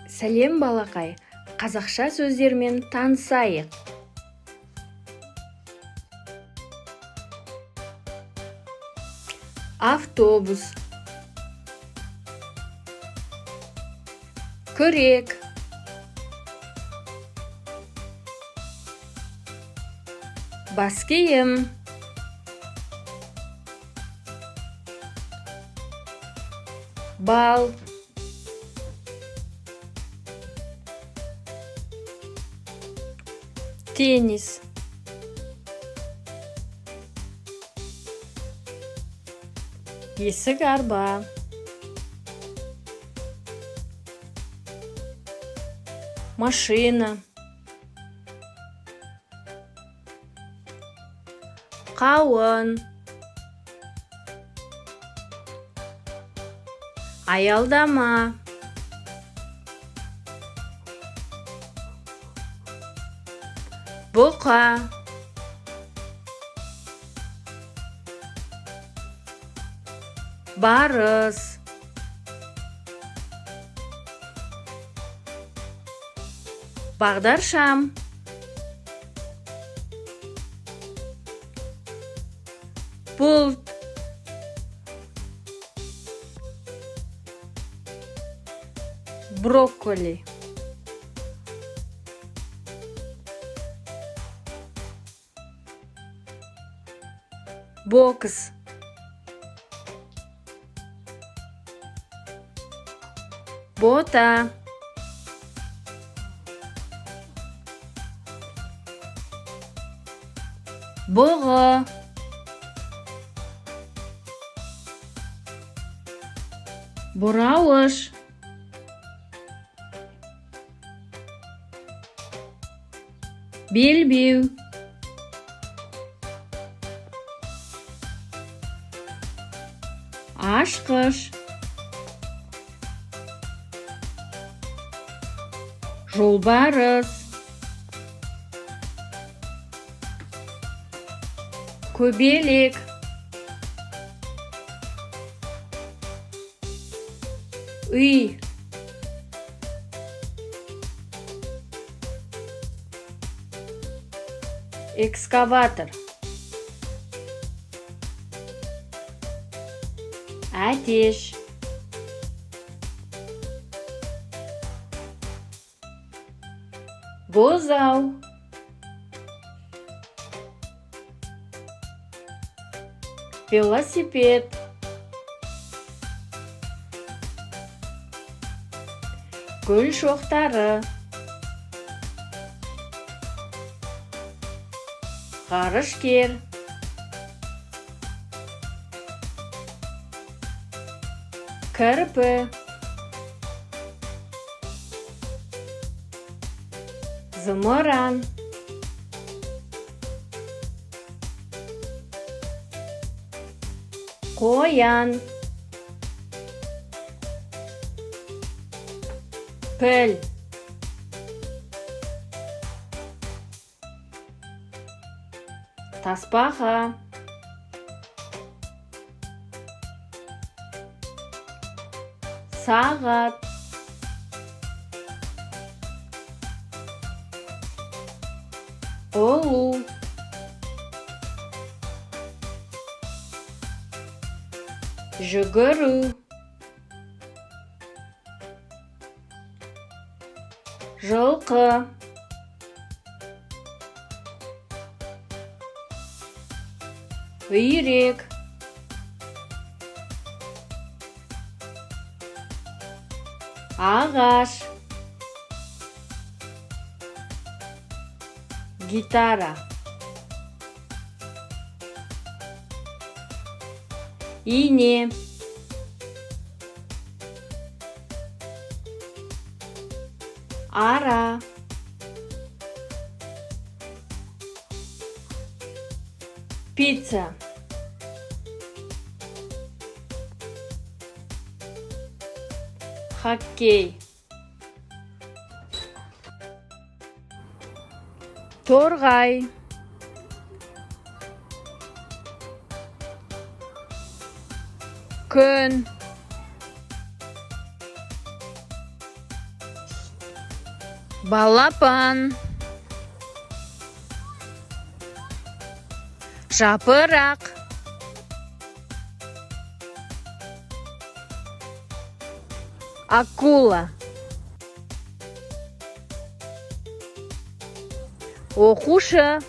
Сәлем, балақай! Қазақша сөздермен танысайық. Автобус, күрек, бас киім, бал, теннис, есік арба, машина, қауын, аялдама, бұқа, барыс, бағдаршам, бұлт, брокколи, бокс, бота, бұғы, бұрауыш, белбеу, ашқыш, жолбарыс, көбелек, үй, экскаватор, әтеш, бұзау, велосипед, гүл шоқтары, ғарышкер, кірпі, зымыран, қоян, піл, тасбақа, сағат, ұлу, жүгіру, жылқы, үйрек, ағаш, гитара, ине, ара, пицца, хоккей, торғай, күн. Балапан. Жапырақ. Акула. Оқушы.